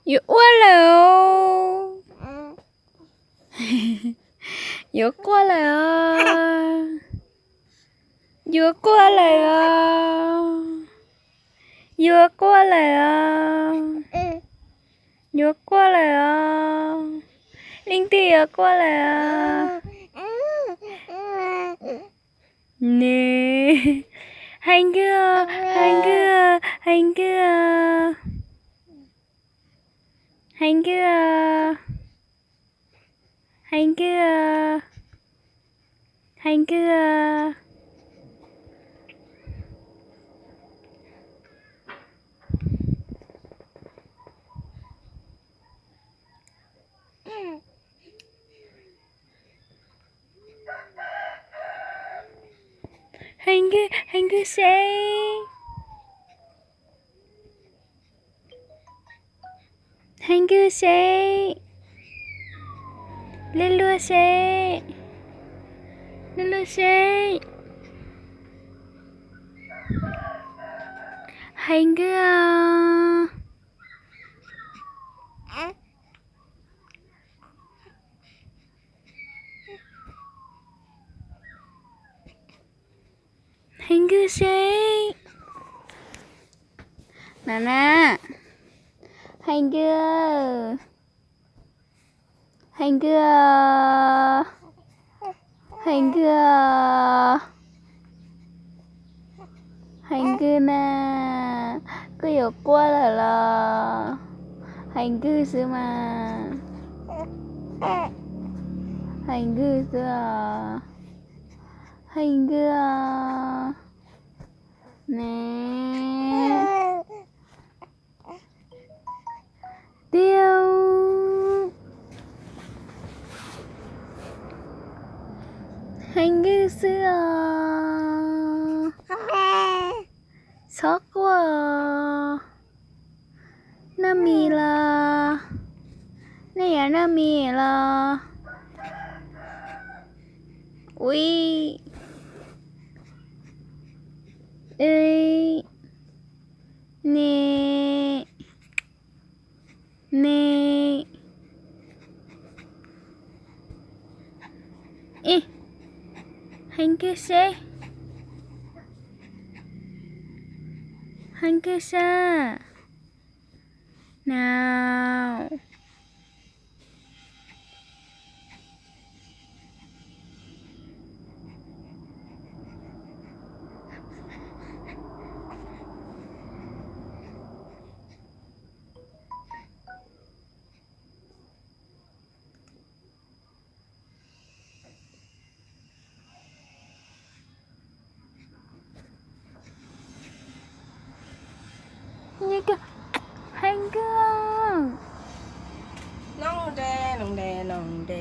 Yuoqv guoqv laic oc. Yuoqv guoqv laic oc. Yuoqv guoqv laic oc. Yuoqv guoqv laic oc. Yuoqv guoqv laic oc. Lingh diuh yuoqv guoqv laic oc. Ninh, haiz gux, haiz gux, haiz gux, haiz gux, haiz gux, haiz gux. Haiz gux, haiz gux seix. Haiz gux seix. Lui lui seix. Lui lui seix. Haiz gux oc. Haiz gux seix. Naaiv naaiv. Haiz gux. Haiz gux. Haiz gux. Haiz gux naaic, guv youc guov laic lorqc. Haiz gux sux maah. Haiz gux sux oc. Haiz gux oc. Naaiv. Diuh. Haiz gux sux oc. Corc guoqv. Naaiv mingh lorqc. Naaiv yaac naaiv mingh lorqc. Uix. Uix. Ni. Ni. Ih. Haiz gux seix. Haiz gux seix. Naaiv. Haiz gux. Nongh nde, nongh nde, nongh nde.